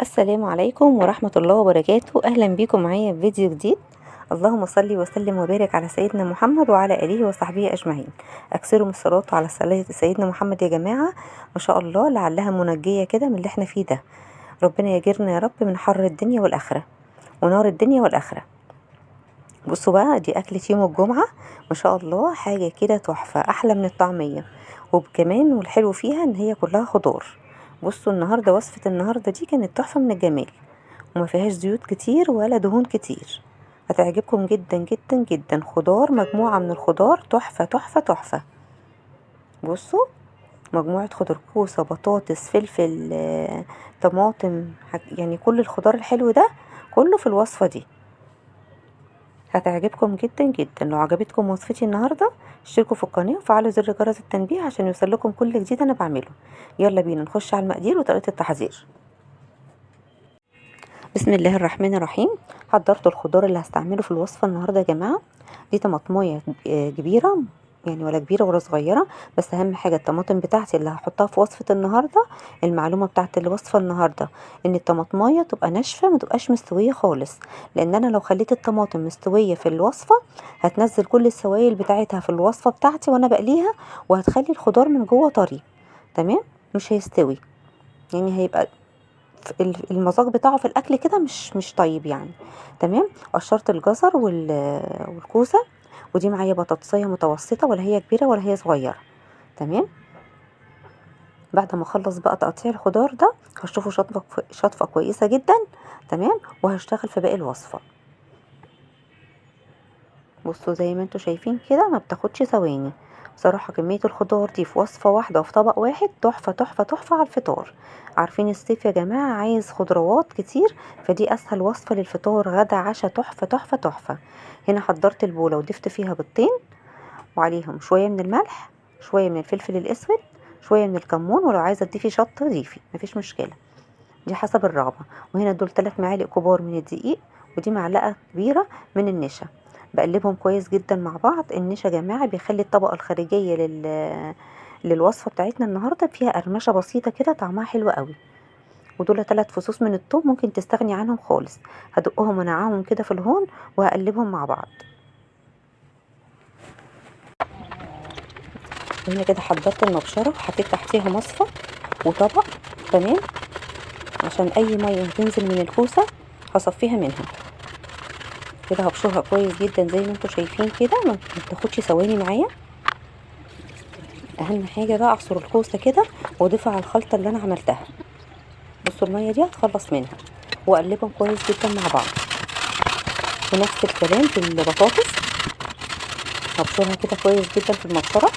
السلام عليكم ورحمة الله وبركاته. أهلا بيكم معايا في فيديو جديد. اللهم صل وسلم وبارك على سيدنا محمد وعلى آله وصحبه أجمعين. أكثروا من الصلاة على سيدنا محمد يا جماعة، ما شاء الله لعلها منجية كده من اللي احنا فيه ده. ربنا يجيرنا يا رب من حر الدنيا والآخرة ونار الدنيا والآخرة. بصوا بقى، دي أكلة يوم الجمعة ما شاء الله، حاجة كده تحفة، أحلى من الطعمية، وكمان والحلو فيها إن هي كلها خضار. بصوا النهاردة وصفة النهاردة دي كانت تحفة من الجمال، وما فيهاش زيوت كتير ولا دهون كتير، هتعجبكم جدا جدا جدا. خضار، مجموعة من الخضار تحفة تحفة تحفة. بصوا مجموعة خضار، كوسة، بطاطس، فلفل، طماطم، يعني كل الخضار الحلو ده كله في الوصفة دي، هتعجبكم جدا جدا. لو عجبتكم وصفتي النهاردة اشتركوا في القناة وفعلوا زر جرس التنبيه عشان يوصلكم كل جديد انا بعمله. يلا بينا نخش على المقادير وطريقة التحضير. بسم الله الرحمن الرحيم. حضرت الخضار اللي هستعمله في الوصفة النهاردة يا جماعة. دي طماطماية كبيرة، يعني ولا كبيرة ولا صغيرة، بس اهم حاجة الطماطم بتاعتي اللي هحطها في وصفة النهاردة. المعلومة بتاعت الوصفة النهاردة ان الطماطماية تبقى ناشفة، ما تبقاش مستوية خالص، لان انا لو خليت الطماطم مستوية في الوصفة هتنزل كل السوائل بتاعتها في الوصفة بتاعتي وانا بقليها، وهتخلي الخضار من جوه طري، تمام، مش هيستوي، يعني هيبقى المذاق بتاعه في الاكل كده مش طيب يعني. تمام. قشرت الجزر والكوسة، ودي معايا بطاطسية متوسطة، ولا هي كبيرة ولا هي صغيرة. تمام. بعد ما اخلص بقى تقطيع الخضار ده هشطفه شطفة كويسة جدا، تمام، وهشتغل في باقي الوصفة. بصوا زي ما انتوا شايفين كده ما بتاخدش ثواني بصراحة. كمية الخضار دي في وصفة واحدة وفي طبق واحد تحفة تحفة تحفة على الفطار. عارفين الصيف يا جماعة عايز خضروات كتير، فدي أسهل وصفة للفطار، غدا عشاء، تحفة تحفة تحفة. هنا حضرت البولة وضفت فيها بيضتين، وعليهم شوية من الملح، شوية من الفلفل الأسود، شوية من الكمون، ولو عايزة تضيفي شطة ضيفي مفيش مشكلة، دي حسب الرغبة. وهنا دول 3 معالق كبار من الدقيق، ودي معلقة كبيرة من النشا. بقلبهم كويس جدا مع بعض. النشا يا جماعة بيخلي الطبقة الخارجية للوصفة بتاعتنا النهاردة فيها قرمشة بسيطة كده، طعمها حلو قوي. ودول 3 فصوص من الثوم ممكن تستغني عنهم خالص، هدقهم ونعهم كده في الهون وهقلبهم مع بعض. وهنا كده حضرت المبشرة وحطيت تحتيها مصفى وطبق، تمام، عشان اي مية هتنزل من الكوسة هصفيها منها كده. هبشرها كويس جدا زي ما انتوا شايفين كده، ما بتاخدش ثواني معايا. اهم حاجة بقى اعصر الكوسة كده واضيفها على الخلطة اللي انا عملتها. بصوا المية دي هتخلص منها، واقلبهم كويس جدا مع بعض. ونفس الكلام في البطاطس، هبشرها كده كويس جدا في المبشرة.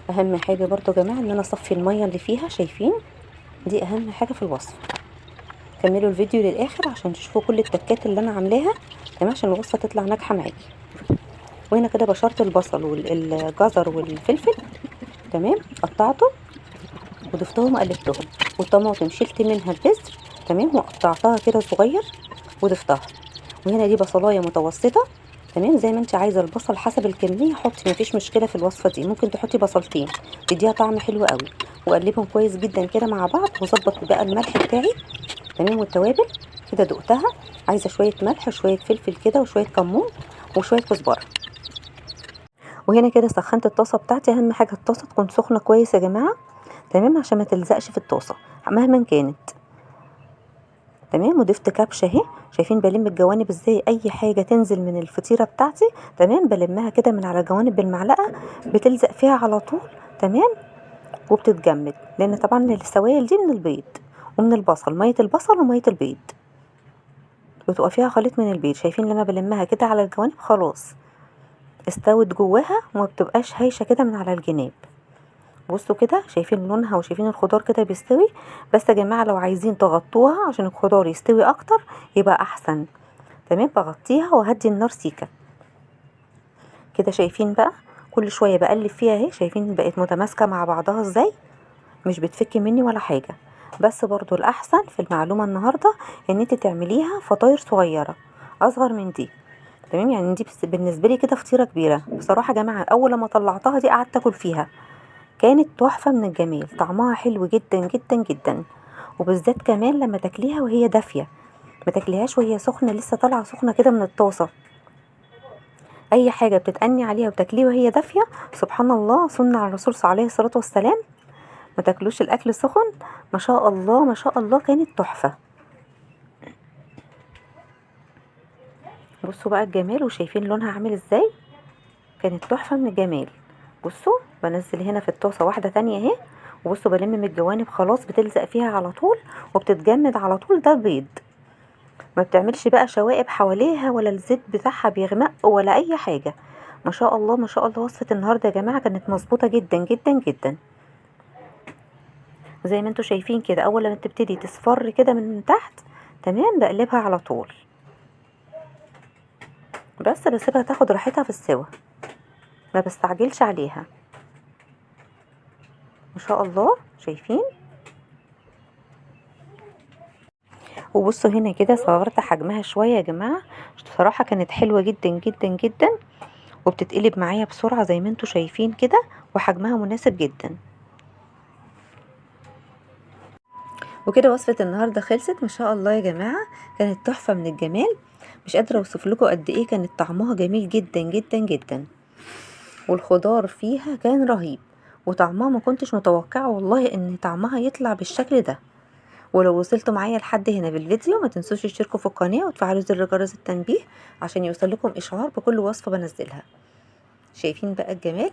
اهم حاجة برضو يا جماعة ان انا اصفي المية اللي فيها، شايفين دي اهم حاجة في الوصفة. كملوا الفيديو للاخر عشان تشوفوا كل التكات اللي انا عاملاها، تمام، عشان الوصفة تطلع ناجحة معاكي. وهنا كده بشرت البصل والجزر والفلفل، تمام، قطعته وضفتهم وقلبتهم. والطماطم شلت منها البذر، تمام، وقطعتها كده صغير وضفتها. وهنا دي بصلايه متوسطه، تمام، زي ما انت عايزه البصل حسب الكمية حطي، مفيش مشكلة في الوصفة دي، ممكن تحطي بصلتين تديها طعم حلو قوي. وقلبهم كويس جدا كده مع بعض، وظبط بقى الملح بتاعي، تمام، والتوابل كده دقتها. عايزه شوية ملح وشوية فلفل كده وشوية كمون وشوية كزبره. وهنا كده سخنت الطاسه بتاعتي. اهم حاجة الطاسه تكون سخنة كويس يا جماعة، تمام، عشان ما تلزقش في الطاسه مهما كانت، تمام. وضفت كبشة اهي، شايفين بلم الجوانب ازاي، اي حاجة تنزل من الفطيره بتاعتي، تمام، بلمها كده من على الجوانب بالمعلقه، بتلزق فيها على طول، تمام، وبتتجمد، لان طبعا السوائل دي من البيض ومن البصل، مية البصل ومية البيض بتبقى فيها خليط من البيض. شايفين لما بلمها كده على الجوانب خلاص استوت جواها وما بتبقاش هايشه كده من على الجناب. بصوا كده شايفين لونها وشايفين الخضار كده بيستوي. بس يا جماعة لو عايزين تغطوها عشان الخضار يستوي اكتر يبقى احسن، تمام، بغطيها وهدي النار سيكه كده. شايفين بقى كل شوية بقلب فيها اهي، شايفين بقت متماسكة مع بعضها ازاي، مش بتفك مني ولا حاجة. بس برضو الاحسن في المعلومة النهارده ان انت تعمليها فطاير صغيرة اصغر من دي، تمام. يعني دي بالنسبة لي كده فطيره كبيرة بصراحة يا جماعة. اول لما طلعتها دي قعدت اكل فيها، كانت تحفة من الجمال، طعمها حلو جدا جدا جدا، وبالذات كمان لما تاكليها وهي دافيه، ما تاكليهاش وهي سخنة لسه طالعه سخنة كده من الطاسه. اي حاجة بتتأني عليها وتاكليها وهي دافيه، سبحان الله، سنة على الرسول عليه الصلاة والسلام، ما تاكلوش الاكل سخن. ما شاء الله ما شاء الله كانت تحفة. بصوا بقى الجمال، وشايفين لونها عامل ازاي، كانت تحفة من الجمال. بصوا بنزل هنا في الطاسه واحدة تانية اهي، وبصوا بلم من الجوانب خلاص، بتلزق فيها على طول وبتتجمد على طول. ده البيض ما بتعملش بقى شوائب حواليها، ولا الزيت بتاعها بيغمق ولا اي حاجة. ما شاء الله ما شاء الله، وصفه النهارده يا جماعة كانت مظبوطة جدا جدا جدا. زي ما انتوا شايفين كده، اول لما تبتدي تصفر كده من تحت تمام بقلبها على طول، بس بسيبها تاخد راحتها في السوا، ما بستعجلش عليها. ما شاء الله شايفين. وبصوا هنا كده صغرت حجمها شوية يا جماعة، بصراحة كانت حلوة جدا جدا جدا، وبتتقلب معايا بسرعة زي ما انتوا شايفين كده، وحجمها مناسب جدا. وكده وصفه النهارده خلصت. ما شاء الله يا جماعة كانت تحفة من الجمال، مش قادرة اوصف لكم قد ايه كانت طعمها جميل جدا جدا جدا، والخضار فيها كان رهيب، وطعمها ما كنتش متوقعه والله ان طعمها يطلع بالشكل ده. ولو وصلتوا معايا لحد هنا بالفيديو ما تنسوش تشتركوا في القناة وتفعلوا زر جرس التنبيه عشان يوصل لكم اشعار بكل وصفه بنزلها. شايفين بقى الجمال؟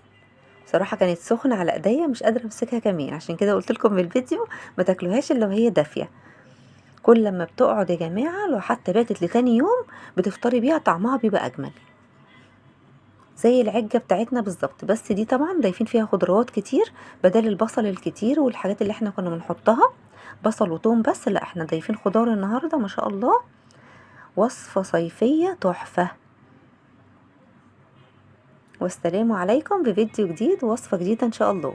بصراحة كانت سخنة على ايديا، مش قادرة امسكها كمان، عشان كده قلت لكم في الفيديو ما تاكلوهاش الا وهي دافيه. كل لما بتقعد يا جماعة لو حتى باتت لتاني يوم بتفطري بيها طعمها بيبقى اجمل، زي العجه بتاعتنا بالظبط، بس دي طبعا ضايفين فيها خضروات كتير بدل البصل الكتير والحاجات اللي احنا كنا بنحطها بصل وتوم بس، لا احنا ضايفين خضار النهارده. ما شاء الله وصفه صيفية تحفة. والسلام عليكم بفيديو جديد ووصفه جديدة ان شاء الله.